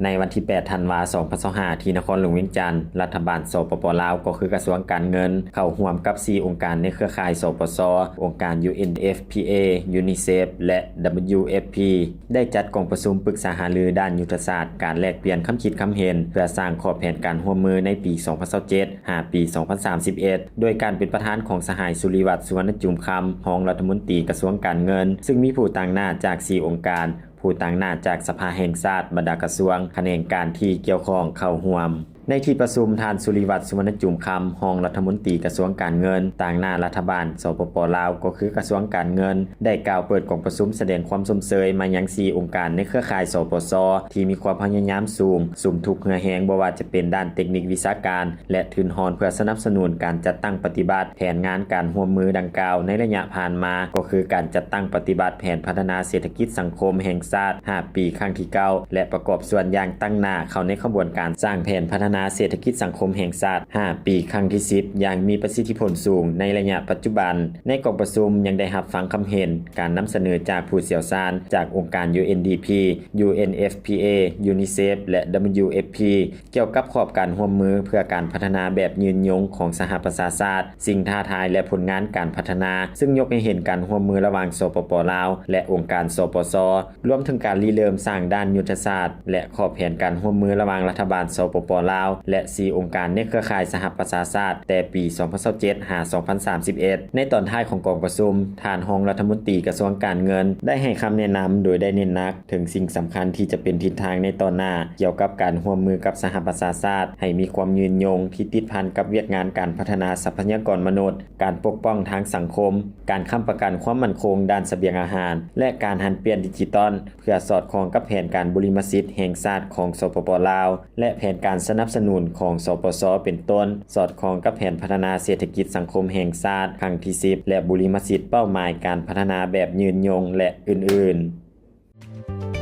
ໃນວັນທີແປດ ທັນວາ ສອງພັນຊາວຫ້າ ທີ່ນະຄອນຫຼວງວຽງຈັນ, ລັດຖະບານ ສປປ ລາວ ກໍຄືກະຊວງການເງິນ ເຂົ້າຮ່ວມກັບສີ່ອົງການໃນເຄືອຂ່າຍ ສປຊ, ອົງການ UNFPA, UNICEF ແລະ WFP ໄດ້ຈັດກອງປະຊຸມປຶກສາຫາລືດ້ານຍຸດທະສາດ, ການແລກປ່ຽນຄຳຄິດຄຳເຫັນ ເພື່ອສ້າງຂອບແຜນການຮ່ວມມືໃນປີ ສອງພັນຊາວເຈັດ ຫາປີ ສອງພັນສາມສິບເອັດ ໂດຍການເປັນປະທານຂອງສະຫາຍ ສຸລິວັດ ສຸວັນນະຈູມຄຳ ຮອງລັດຖະມົນຕີກະຊວງການເງິນ, ຊຶ່ງມີຜູ້ຕາງໜ້າຈາກສີ່ອົງການ, ຜູ້ຕາງໜ້າຈາກສະພາແຫ່ງຊາດ, ບັນດາກະຊວງ, ຂະແໜງການທີ່ກ່ຽວຂ້ອງເຂົ້າຮ່ວມ. ໃນທີ່ປະຊຸມ, ທ່ານ ສຸລິວັດ ສຸວັນນະຈູມຄຳ ຮອງລັດຖະມົນຕີກະຊວງການເງິນ, ຕາງໜ້າລັດຖະບານ ສປປ ລາວ ກໍຄືກະຊວງການເງິນ, ໄດ້ກ່າວເປີດກອງປະຊຸມສະແດງຄວາມຊົມເຊີຍມາຍັງສີ່ອົງການໃນເຄືອຂ່າຍ ສປຊ ທີ່ມີຄວາມພະຍາຍາມສູງ, ສຸມທຸກເຫື່ອແຮງ, ບໍ່ວ່າຈະເປັນດ້ານເຕັກນິກວິຊາການ ແລະ ທຶນຮອນ ເພື່ອສະໜັບສະໜູນການຈັດຕັ້ງປະຕິບັດແຜນງານການຮ່ວມມືດັ່ງກ່າວໃນໄລຍະຜ່ານມາ, ກໍຄືການຈັດຕັ້ງປະຕິບັດແຜນພັດທະນາເສດຖະກິດສັງຄົມແຫ່ງຊາດ ຫ້າ ປີ ຄັ້ງທີ ເກົ້າ ແລະ ປະກອບສ່ວນຢ່າງຕັ້ງໜ້າເຂົ້າໃນຂະບວນການສ້າງແຜນພັດທະນາເສດຖະກິດສັງຄົມແຫ່ງຊາດ ຫ້າ ປີ ຄັ້ງທີ ສິບ ຢ່າງມີປະສິດທິຜົນສູງໃນໄລຍະປັດຈຸບັນ. ໃນກອງປະຊຸມຍັງໄດ້ຮັບຟັງຄຳເຫັນ, ການນຳສະເໜີຈາກຜູ້ຊ່ຽວຊານຈາກອົງການ UNDP, UNFPA, UNICEF ແລະ WFP ກ່ຽວກັບຂອບການຮ່ວມມືເພື່ອການພັດທະນາແບບຍືນຍົງຂອງສະຫະປະຊາຊາດ, ສິ່ງທ້າທາຍ ແລະ ຜົນງານການພັດທະນາ, ຊຶ່ງຍົກໃຫ້ເຫັນການຮ່ວມມືລະຫວ່າງ ສປປ ລາວ ແລະ ອົງການ ສປຊ, ລວມເຖິງການລິເລີ່ມສ້າງດ້ານຍຸດທະສາດ ແລະ ຂອບແຜນການຮ່ວມມືລະຫວ່າງລັດຖະບານ ສປປ ລາວ ແລະ ສີ່ອົງການໃນເຄືອຂ່າຍສະຫະປະຊາຊາດ ແຕ່ປີ ສອງພັນຊາວເຈັດ ຫາ ສອງພັນສາມສິບເອັດ. ໃນຕອນທ້າຍຂອງກອງປະຊຸມ, ທ່ານຮອງລັດຖະມົນຕີກະຊວງການເງິນ ໄດ້ໃຫ້ຄຳແນະນຳໂດຍໄດ້ເນັ້ນໜັກ ເຖິງສິ່ງສຳຄັນທີ່ຈະເປັນທິດທາງໃນຕໍ່ໜ້າ ກ່ຽວກັບການຮ່ວມມືກັບສະຫະປະຊາຊາດ ໃຫ້ມີຄວາມຍືນຍົງທີ່ຕິດພັນກັບວຽກງານການພັດທະນາຊັບພະຍາກອນມະນຸດ, ການປົກປ້ອງທາງສັງຄົມ, ການຄ້ຳປະກັນຄວາມໝັ້ນຄົງດ້ານສະບຽງອາຫານ ແລະ ການຫັນປ່ຽນດິຈິຕອນ ເພື່ອສອດຄ່ອງກັບແຜນການບຸລິມະສິດແຫ່ງຊາດຂອງ ສປປ ລາວ ແລະ ແຜນການສະໜັບສະໜູນຂອງ ສປຊ ເປັນຕົ້ນ, ສອດຄ່ອງກັບແຜນພັດທະນາເສດຖະກິດສັງຄົມແຫ່ງຊາດຄັ້ງທີ ສິບ ແລະ ບຸລິມະສິດເປົ້າໝາຍການພັດທະນາແບບຍືນຍົງ ແລະ ອື່ນໆ.